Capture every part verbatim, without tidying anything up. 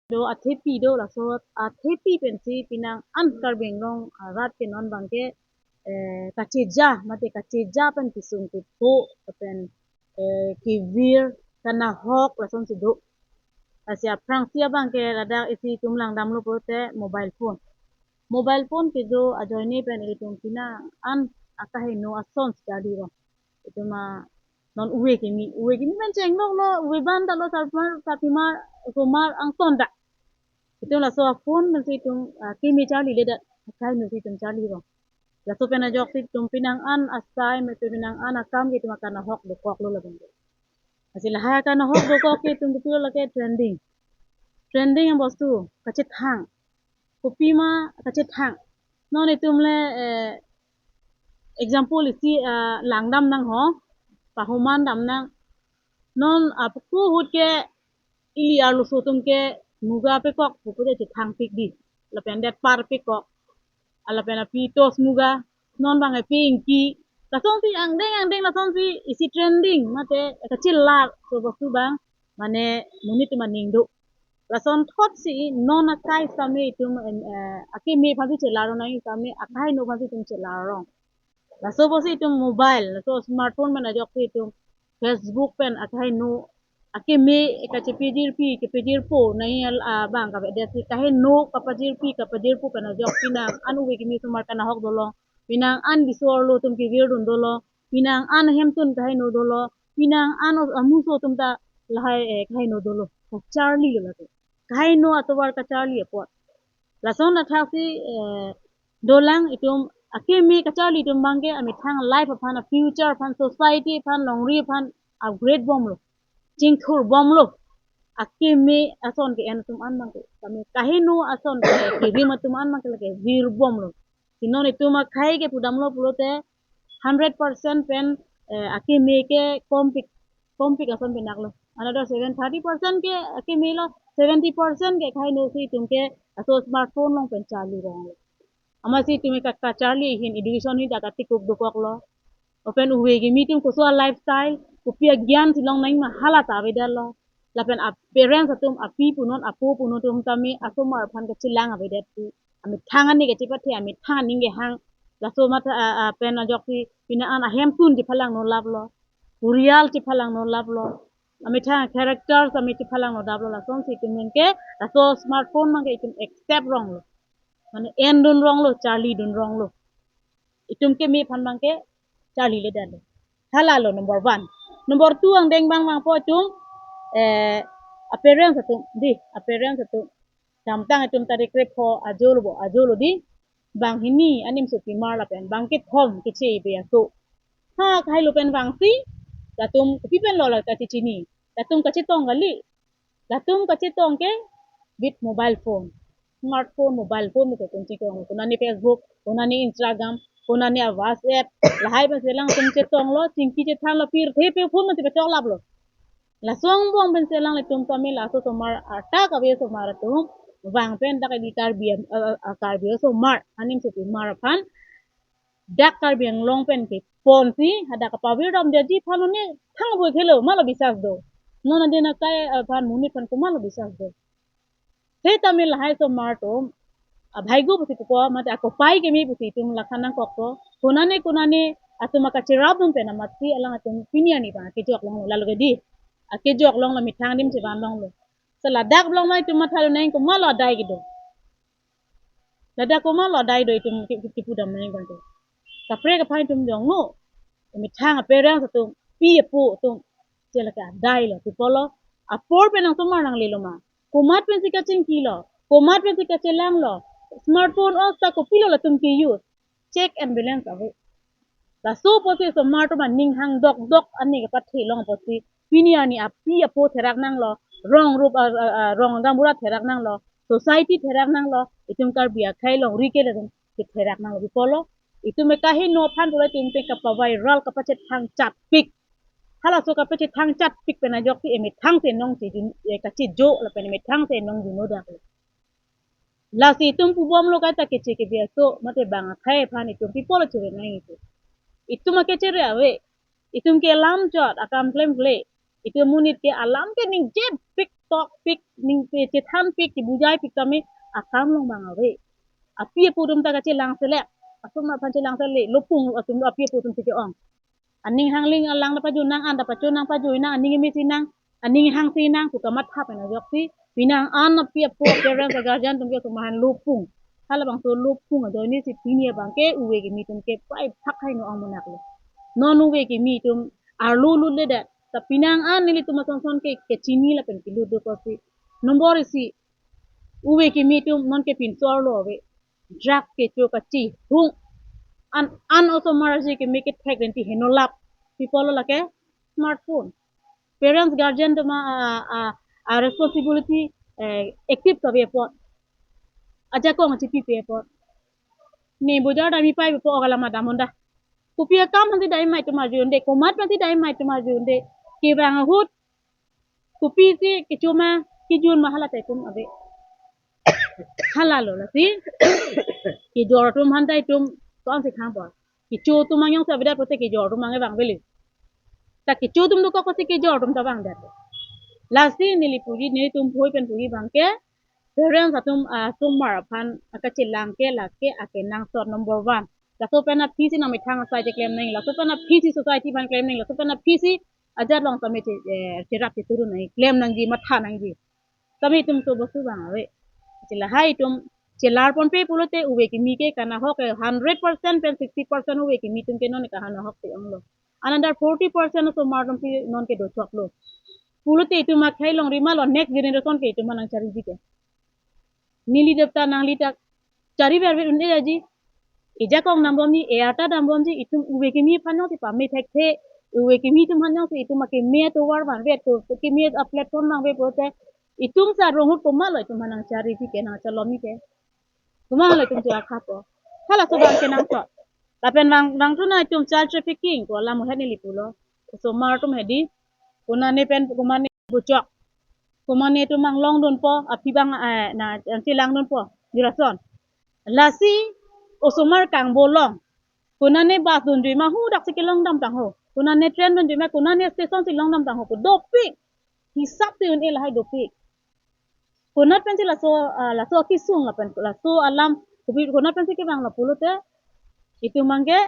do athepi do, laso athepi pensi penang an Karbi Anglong arat ke non abangke, eh, kacheja, mate kacheja pen kesung kepho, pen, eh, kevir, kanahok, lasonsi do. Lasi aphrangsi abangke ladak isi itum langdamlo pulote mobile phone. Mobile phone kedo ajoine pen ilitum penang an akaheno asonsi charli rong. Itum a non uve kimi, uve kimi pen chengloklo, uve ban ta lo, sarpimar, sarpimar, osomar angton ta. Itum laso a phone pensi itum, ah, kimi charliledet, akaheno si itum charli rong. Laso pen ajoksi itum penang an asai, mate penang an akam ke itum akanahok dokoklo lapen. Lasi lahai akanahok dokok ke itum kopilo lake trending. Trending abostu kachethang. Kopima kachethang. Non itum le, eh, example isi, eh, langdam nang ho, pahoman dam nang. Non apuku ahut ke ili arloso atum ke muga pekok, pupu de chethangpik di. Lapen det par pekok. Lapen api tos muga. Non abang api ingki. Lasonsi angdeng angdeng lasonsi isi trending, mate kachelar so bostu abang, mane monit atum aning do. Lason thotsi non akai sitame itum, eh, akeme aphansi chelar nang sitame, akaheno aphansi itum chelar rong. Laso pusi itum mobile, laso smartphone pen ajoksi itum Facebook pen akaheno, akeme kachepajirpi, kepajirpo, nai al, ah, abang kavedet si kaheno kapajirpi, kapajirpo pen ajok penang an uve kimi osomar kanahok dolo, penang an biso arlo atum kevirdun dolo, penang an ahemtun kaheno dolo, penang an os-, amuso atum ta lahai, eh, kaheno dolo. Kacharlilo lake. Kaheno atovar kacharli apot. Lason athaksi, eh, dolang itum akeme kacharli atum abangke amethang life aphan, a future aphan, society aphan, longri aphan upgrade bomlo. Chingthur bomlo. Akeme ason ke-en atum an abangke. Kami kaheno ason ke, kerim atum an abangke lake vir bomlo. Si non itum akhei ke pudamlo pulote hundred percent pen, eh, akeme ke kompik, kompik ason penaklo. Another seven, thirty percent ke akeme lo, seventy percent ke kaheno si itum ke laso smartphone along pen charli ronglo. Amatsi itum ke kacharli ahin, education ahin ta katikup dokoklo. Lapen uve kimi atum koso a lifestyle, kopi agyan si long nangji ma hala ta avedetlo. Lapen a parents atum, api punon, apo punon atum tame asomar aphan kachelang avedetji. Amethang aning kachepathe, amethang aning kehang. Laso matha, a, a, pen ajoksi penang an ahemtun chephalang non laplo. Purial chephalang non laplo. Amethang characters ame chephalang non laplo, lasonsi itum ke laso smartphone abangke itum accept ronglo. Mane endun ronglo, charlidun ronglo. Itum keme aphan abangke charliledetlo. Halalo number one. Number two angdeng abang vangpo itum, eh, a parents atum, di, a parents atum. Damtang itum tarik krepho ajolo bo, ajolo di. Banghini animsopimar lapen bangkethom keche ibe aso. Ha, kahailo pen vangsi, latum kopi pen lo la kachechini. Latum kachetong kali. Latum kachetong ke with mobile phone. Smartphone, mobile phone mate itum chetong. Konane Facebook, konane Instagram, konane a WhatsApp. Lahai pensi lang itum chetonglo, chingki chethanlo, pirthe pe phone mate pachok laplo. Laso angbong pensi lang itum tame laso osomar atak ave osomar atum vang pen dak di Karbi am-, eh, eh, Karbi osomar animsopimar aphan dak Karbi Anglong pen keponsi hadak kapavirdam detji aphan ne thang boi khelo, malo bisas do. Non adin akai, eh, aphan monit aphan komatlo bisas do. Setame lahai osomar atum abhaigo pusi pupo, mate akopai keme pusi itum lakhan nangkokpo. Konane konane atum akacherapdun pen amatsi alang atum pini arni abang akejok longlo, lalo ke di. Akejok longlo, methang adim chevan longlo. Sa ladak along ma itum matha lonang komatlo adai kedo. Ladak komatlo adai do itum ki-, ki-, kipudam nang abangke. Kaprek aphan itum jongno. Methang a parents atum, pi apo atum. Chelake adailo, pi apotlo. Apor pen nang osomar nanglelo ma. Komat pensi kachingkilo. Komat pensi kachelanglo. Smartphone osta kopilo latum ke-use. Check and balance ave. Laso pusi osomar atum aning hang dokdok aning kapathe long pusi pini arni api apo therak nanglo, rong rup, ah, ah, ah, rong gaonbura therak nanglo, society therak nanglo, itum Karbi akhei longri ke latum ke therak nanglo, pi apotlo. Itum ke kaheno aphan pura itum ke kapaviral kapachethang chatpik. Halaso kapachethang chatpik pen ajoksi emethang si nong si jun, eh, kachejo lapen emethang si nong juno daklo. Lasi itum pubomlo kaita keche kebi aso, mate bang akhei aphan itum pi apotlo chere nang itum. Itum akechere ave, itum ke lam chot, akam klemkle, itum monit ke alam ke ningjepik, tokpik, ningpe chethanpik, chebujai pik tame akam long abang ave. Api apo atum ta kachelang selek, asomar aphan chelang selek, lopung atum api apo atum si ke-ong. Aning hangling alang ta pajunang, an ta pacho nang, pajo nang, aning eme si nang, aning hang si nang, pu kamatha pen ajoksi, penang an api apo, parents, guardian atum ke osomar aphan lopung. Halabangso lopung ajoine si pini abang ke uve kimi atum ke prai phak hai no ong munak lo. Non uve kimi atum arlo lutledet. Ta penang an nelitum ason son ke, kechini lapen kelut do kosi. Nombor isi, uve kimi atum non ke pinso arlo ave. Drug kecho kachihung. An, an osomar si keme kethek renti henolap. Pi apotlo lake smartphone. Parents, guardian atum a, a, a, a responsibility, eh, active kave apot. Ajakong chipipe apot. Ne bojar dam-i pai pu ogalam adam un-e. Kopi akam aphansi dam-i ma itum arju un-e. Komat aphansi dam-i ma itum arju un-e. Kevang ahut kopi si kecho ma, kejun ma, hala ta itum ave. Halalo lasi kejor atum aphan ta itum ko-an si thang apot. Kecho atum angjong si avedet pulote kejor atum abang ke vangvelo. Ta kecho atum dokok kosi kejor atum ta vangdet. Lasi neli puji, nelitum puji pen puji abang ke, parents atum, ah, asomar aphan kachelang ke lake akenangsot number one. Laso pen aphi si nangmethang asai cheklem nang, laso pen aphi si society aphan klem nang, laso pen aphi si ajat along tame che, eh, cherap chetur nang, klem nangji, matha nangji. Tame itum so bostu abang ave. Lasi lahai itum chelar ponpe pulote uve kimi ke kanahok ke hundred percent pen sixty percent uve kimi atum ke non ke kanahok si onglo. Another forty percent osomar atum si non ke dochoklo. Pulote itum akhei longri ma lo, next generation ke itum aphan nangchariji ke. Neli dep ta nangli ta chari ver ver un-e aji. Ejakong dambomji, e-arta dambomji, itum uve kimi aphan jongsi pame thekthe, uve kimi atum aphan jongsi itum akeme atovar vanvet ko, keme a-platform vangve pulote, itum sa rong ahut komatlo itum aphan nangchariji ke, nangchalomji ke. Komatlo itum chira khapo. Halaso abang kenangsot. Lapen vang, vangthu na itum child trafficking ko alam ahet neli pulo. Osomar atum hedi. Konane pen, konane buchok. Konane atum anglong dunpo, aphi abang, eh, na, nangchelang dunpo. Julason. Lasi osomar kangbo along. Konane bus dunjui ma hadak si kelong dam tangho. Konane train dunjui ma, konane station si long dam tangho. Ko dopik. Hisap si un-e lahai dopik. Konat pensi laso, ah, laso akesung lapen laso alam, kopi konat pensi kevanglo pulote, itum abang ke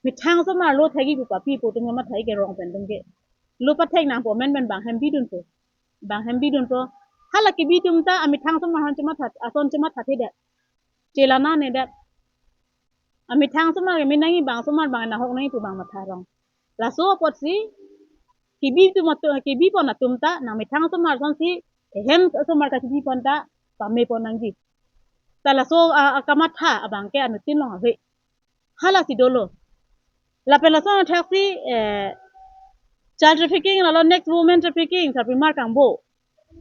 methang asomar lo thekji pu papi pu atum matha ke rong pen atum ke. Lo pathek nangpo, men pen bang hem bidunpo. Bang hem bidunpo. Hala kebi atum ta amethang asomar aphan chematha, ason chemathathedet. Chelana nedet. Amethang asomar ke me nangji, bang asomar abang nahok nangji pu abang matha rong. Laso apotsi kebi atum atum, kebi pon atum ta nangmethang asomar asonsi, ehem asomar kachebi pon ta pame pon nangji. Ta laso a, akamatha abang ke anuttin along ave. Halasi dolo. Lapen laso athaksi, eh, child trafficking, lalo next women trafficking, sarpimar kangbo.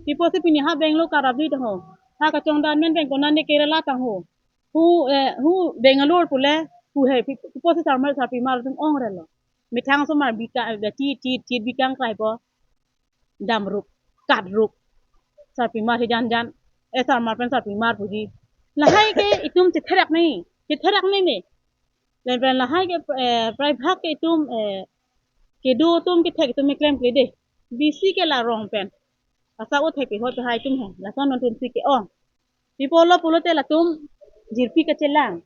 Pi apotsi pini ha Bangalore karap dui tangho. Ha kachongdan men pen konane Kerala tangho. Hu, eh, hu Bangalore pule, hu he, pi, pi apotsi sarmar sarpimar atum ong relo. Methang asomar bika, eh, chit, chit, chit bikang kraipo. Damrup, katrup. Sarpimar si jan jan. Eh, sarmar pen sarpimar puji. Lahai ke itum chetherak nangji. Chetherak nangji me. Lapen lahai ke, eh, praibhag ke itum, eh, kedo atum kethek atum klemkle de. Bisi ke la rong pen. Asa o thek pehoi pehai atum he. Lason atum si ke-ong. Pi apotlo pulote latum jirpi kachelang.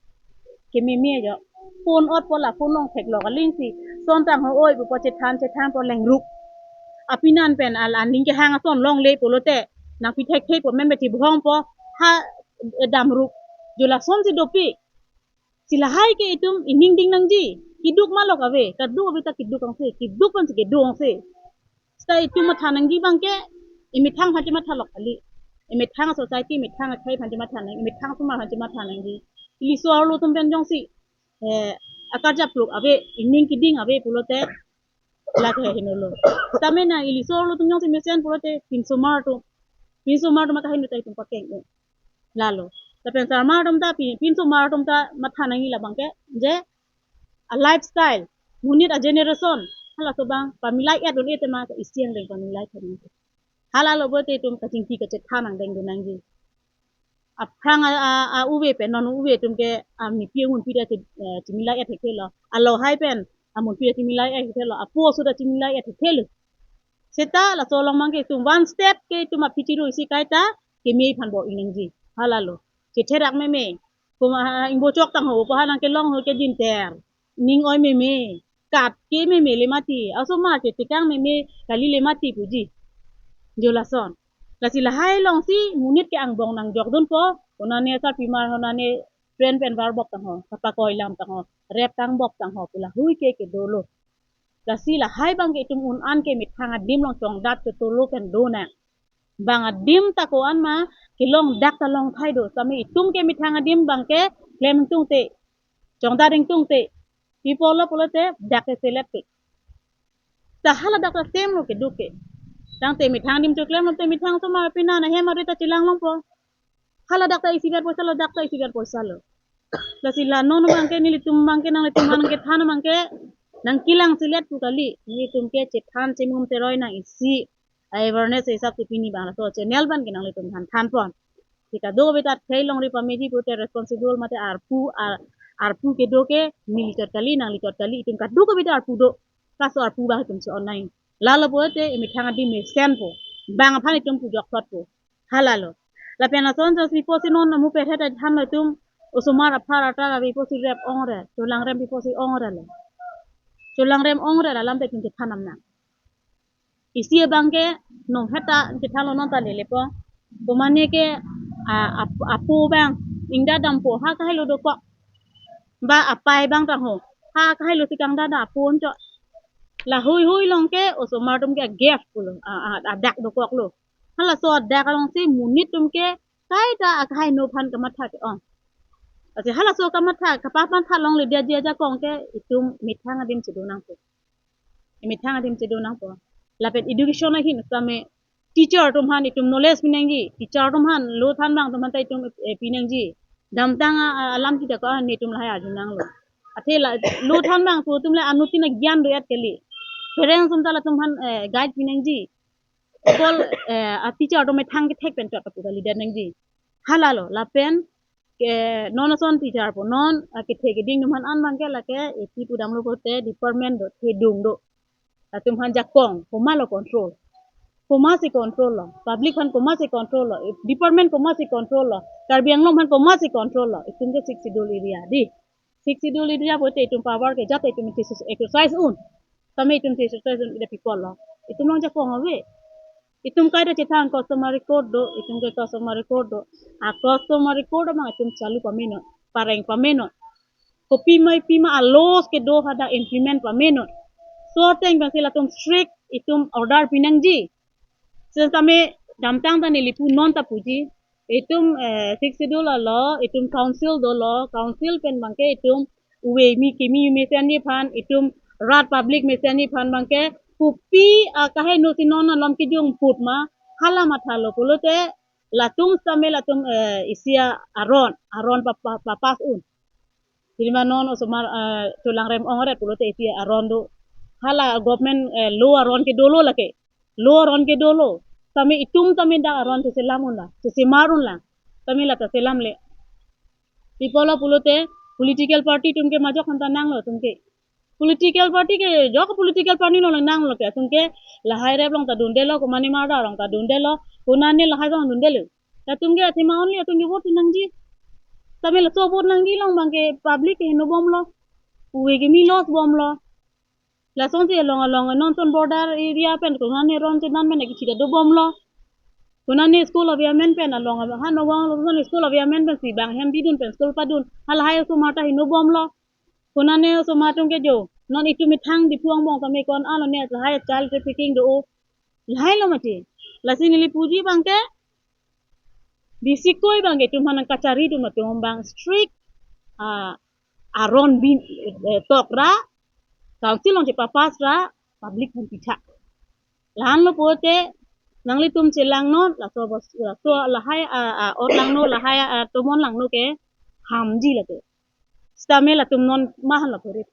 Kememe jo. Phone ot po la phone along theklok aling si. Son tangho oi pupo, chethan chethan po lengrup. Apinan pen al aning kehang ason longle pulote. Nangpi thekthe po, men beti bhong po. Ha, eh, damrup. Julason si dopik. Si lahai ke itum ining ding nangji. Keduk malok ave. Kaduk ave ta keduk angse. Keduk pensi keduk angse. Seta itum matha nangji abang ke, emethang aphan chematha lok kali. Emethang society, emethang akhei aphan chematha nang, emethang asomar aphan chematha nangji. Iliso arlo atum pen jongsi, eh, akarjap pluk ave, ining keding ave pulote, lake henolo. Tame na iliso arlo atum jongsi mesen pulote, pinsomar atum. Pinsomar atum akaheno ta itum pakeng-o. Lalo. Lapen sarmar atum ta, pin, pinsomar atum ta matha nangji labang ke, je, a lifestyle, monit a generation, halaso abang pamilai et un-e tema isi angdeng pamilai thek nangji. Halalo pulote itum kachingki kachethan angdeng dun nangji. Aphrang a, a, a uve pen non uve atum ke, a mipi amunpi ta che, eh, chemilai et thekthelo. Alohai pen amunpi ta chemilai et thekthelo. Apo aso ta chemilai et thekthelo. Seta laso along abangke itum one step ke itum aphi chiro isi kaita keme aphan bor-i nangji. Halalo. Chetherak meme. Kuma ingbochok tangho, ko ha nangkelong ho ke jinter. Ning oi meme. Kat ke meme le mati. Asomar chetekang meme kali le mati puji. Jo lason. Lasi lahai alongsi monit ke angbong nangjokdunpo. Konane sarpimar, konane friend pen varbok tangho, kapakoi lam tangho, rep tangbok tangho pu lahui ke kedolo. Lasi lahai abangke itum un-an ke methang adim along chongdat ke tolo pen donang. Bang adim ta ko-an ma kelong dak ta long thai do. Sami itum ke methang adim abangke klem ingtungte, chongdat ingtungte. Pi apotlo pulote dak ke selet te. Ta hala dak ta same lo keduk ke. Tangte methang adim choklem lote methang asomar pina na hem ari ta chelang longpo. Hala dak ta isivet poisa lo, dak ta isivet poisa lo. Lasi la non abangke nelitum abangke nanglitum aphan nangkethan abangke nangkelang selet pu kali. Nelitum ke chethan chemum teroi nang isi awareness hisap si pini abang laso channel abangke nanglitum aphan thanpon. Jika do beta thei longri pameji pute responsible mate arpu ar, arpu kedo ke nelichot kali nanglichot kali itum kaduk beta arpu do. Kaso arpu abang itum si-on nai. Lalo pulote emethang adim mesenpo. Bang aphan itum pujok thotpo. Halalo. Lapen ason sos pipo si non amu perhet thanlo itum osomar aphar atar avi po si rep ongre. Cholangrem pipo si ongre lo. Cholangrem ongre alam ta itum chethan nam nang. Isi abangke nong heta chethanlo non ta lelepo. Komane ke a, ap-, apo abang ingda dampo ha kahailo dokok. Ba apai abang tangho. Ha kahailo si kangda da apo anchot. Lahui hui along ke osomar atum ke gap pulo. A, a, adak dokoklo. Halaso adak alongsi monit atum ke kaita akahai no aphan kamatha ke-ong. Lasi halaso kamatha kapapan tha longledet ajakong ke itum methang adim chedo nangpo. Methang adim chedo nangpo. Lapen education ahin same teacher atum aphan itum knowledge pinangji. Teacher atum aphan lo than abang atum aphan ta itum, eh, pinangji. Damtang a, a, alam kita ko netum lahai arju nanglo. Athe la lo than abang pu atum le anuttin agyan do-et kali. Parents atum ta latum aphan, eh, guide pinangji. Kol, eh, a teacher atum methang kethek pen chot kapu kalidet nangji. Halalo, lapen ke non ason teacher po non, a, kethe keding atum aphan an abangke lake eti pudamlo pote department do, thedung do. Latum aphan jakong, komatlo control. Komatsi control lo, public aphan komatsi control lo, department komatsi control lo, Karbi Anglong aphan komatsi control lo, itum ke Sixth Schedule area di. Sixth Schedule area pote itum power ke jat itum exercise un. Tame itum exercise un ida people lo. Itum along jakong ave. Itum kaita chethan customary court do, itum ke customary court do. A customary court abang itum chalu pamenon, pareng pamenon. Kopima pima a laws kedo hadak implement pamenon. So ateng abangsi latum strict itum order pinangji. Sitame damtang ta neli pu non ta puji. Itum, eh, Sixth Schedule alo, itum council dolo, council pen abangke itum uve kimi mesen aphan, itum rat public mesen aphan abangke kopi akahai no si non alom kejung put ma, hala mathalo pulote latum sitame latum, eh, isi aron, aron pa, pa, pa pass un. Hilma non osomar, eh, Cholangrem ongre pulote isi aron do. Hala government, eh, law aron kedolo lake. Law aron kedolo. Tame itum tame dak aron cheselam unla, chesemar unla. Tame la ta selamle. Pi apotlo pulote political party atum ke majok aphan ta nanglo atum ke. Political party ke jok political party along nanglo ke atum ke lahai rep along ta dundelo, komane murder along ta dundelo, konane lahai along dundelo. Latum ke athema only atum ke vote nangji. Tame laso vote nangji along abangke public ke heno bomlo. Uve kimi loss bomlo. Lasonsi along along non ason border area pen konane ron chedan pen kechida do bomlo. Konane school aviamen pen along han awang lo son school aviamen pensi bang hem bidun pen school padun. Halahai osomar ta heno bomlo. Konane osomar atum ke jo. Non itum methang Diphu angbong tame ko-an alo ne lahai child trafficking do. Lahai lo mati. Lasi neli puji abangke. Bisi koi abangke itum aphan nangkachari atum atum abang strict, ah, aron bin, eh, tok ra, council along chepa pass ra, public aphan pithak. Lahenlo pote, nanglitum chelangnon, laso bos, laso lahai, ah, ah, ot langno, lahai, ah, tomon langno ke, hamji lake. Sitame latum non mahan lo phere.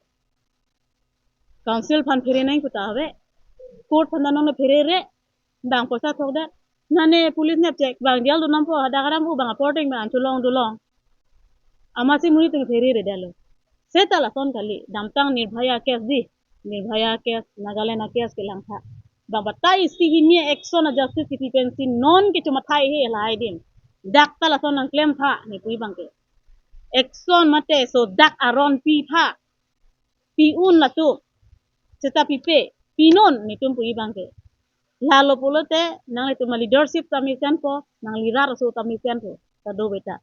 Council aphan phere nang puta ave. Court aphan non phere re. Bang poisa thokdet. Nane police nep chek. Bang jail do nampo hadak aram u bang aporting bang ancholong dolong. Amatsi monit atum phere redetlo. Seta lason kali. Damtang Nirbhaya case di. Nirbhaya case, Nagaland a case kelangtha. Bang batai isi hini action a justice kipi pensi non ke cuma thai he lahai adim. Dak ta lason nangklem tha ne pu abang ke. Action mate so dak aron pi tha. Pi un latum. Seta pipe, pinon netum pu abang ke. Lalo pulote nanglitum a leadership ta mesenpo, nanglirat aso ta mesenpo, ta do beta.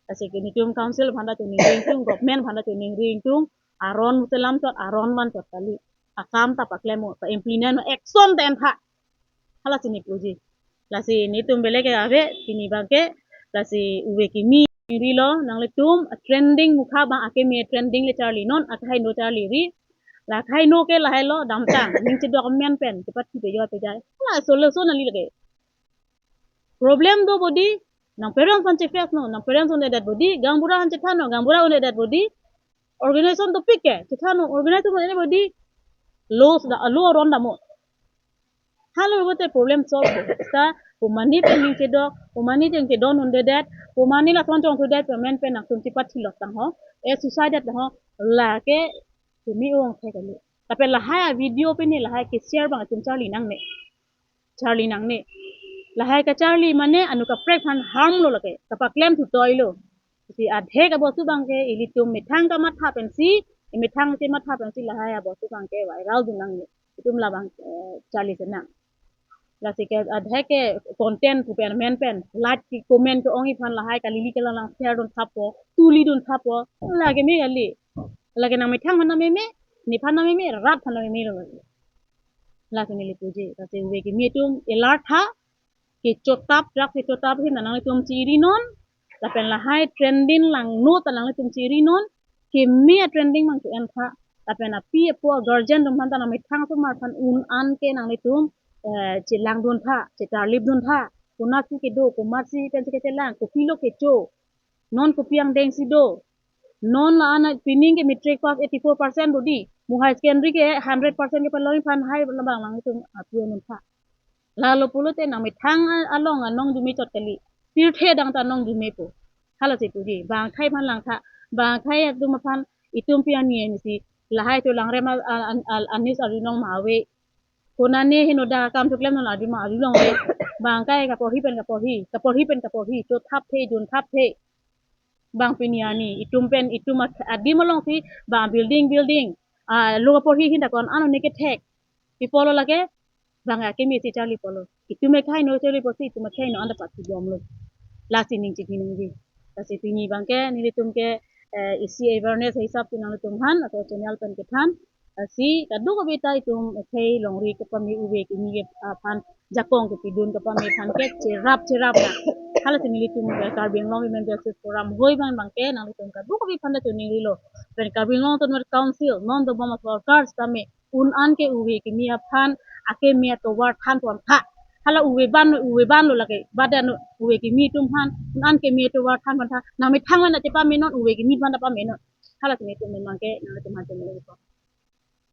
Lasi ke netum council aphan ta choningri ingtung, government aphan ta choningri ingtung, aron selam chot, aron man chot kali. Akam ta paklem mo, pa-implement mo, action ta en tha. Hala si ne puji. Lasi netum belek ke ave, pini abang ke, lasi uve kimi rilo, nanglitum trending mukha abang akeme trending le charli non, akhai no charli ri. La akhai no ke lahai lo, damtang, ning chedok men pen, cepat kipe jo pe jai. La solution ali lake. Problem do bodi, nang parents aphan che-face non, nang parents un-edet bodi, gaonbura aphan chethan non, gaonbura un-edet bodi, organization dopik ke, chethan non, organization un-edet bodi, lo sudah, lo aron dam mo. Hala pulote problem solve ho. Seta, pu mane pen ning chedok, pu mane ning chedon un-edet, pu mane lason chongkhudet, pu men pen nangtum chepat thilot tang ho, e suicide tang ho, lake, tumi ong the kali. Lapen lahai a video pini lahai ke share abang atum charli nangne. Charli nangne. Lahai kacharli mane anu kaprek aphan harm lo lake. Kapaklem thutoi lo. Si adhek abostu abang ke ilitum methang kamatha pensi, methang si matha pensi lahai abostu abang ke viral dun nangne. Itum labang, eh, charli senang. Lasi ke adhek ke content pu pen men pen, like ki comment ke ong-i aphan lahai kalili kelang lang share dun thapo, tuli dun thapo, lake me kali. Lake nang methang aphan ta meme, nephan ta meme, rat aphan ta meme lo. Lasi neli puji, lasi uve kimi atum alert tha, kechotap, drug kechotap ahin nanglitum chiri non, lapen lahai trending langno ta nanglitum chiri non, keme a trending abang ke en tha, lapen api apo a guardian atum aphan ta nang methang asomar aphan un-an ke nanglitum, eh, chelang dun tha, chetarlip dun tha, konatsi kedo, komatsi pensi kechelang, kopilo kecho, non kopi angdeng si do, non la-an a pining ke matric pass eighty four percent bodi, mo high secondary ke hundred percent kepalong aphan hai labang nangtum apu en tha. Lalo pulote nang methang a-, along anong jume chot kali. Pirthe adang ta anong jumepo. Hala si puji. Bang akhai aphan lang tha. Bang akhai atum aphan itum pi ani ani si. Lahai cholangrem a, a, a, a, a news arjulong ma ave. Konane henoda akam choklem non arju ma arjulong ave. Bang akhai kaporhi pen kaporhi. Kaporhi pen kaporhi. Chothap the, junthap the. Bang pini ani. Itum pen, itum a-, adim along si. Bang building, building. Ah, lo kaporhi ahin ta ko-an ano ne kethek. Pi pulo lake. Bang akeme si charli pulo. Itum akhai no charli pusi, itum akhai no anta pati bomlo. Lasi ning chini nangji. Lasi pini abang ke, nelitum ke, eh, isi awareness hisap si nanglitum aphan, aso channel pen kethan. Lasi kadokave ta itum akhai longri kepame uve kimi ke, ah, aphan jakong kepidun kepame aphan ke cherap cherap na. Hala si nelitum ke Karbi Anglong Women Justice Forum hoi abang abang ke, nanglitum kadokave aphan ta choningrilo. Pen Karbi Anglong Autonomous Council, non dobom a-sorkar sitame, un-an ke uve kimi aphan, akeme atovar than pon tha. Hala uve ban, uve ban lo lake, badan uve kimi atum aphan, un-an keme atovar than pon tha. Nang methang aphan ta chepame non, uve kimi aphan ta pame non. Hala si netum memang ke, nangtum aphan chemelo ko.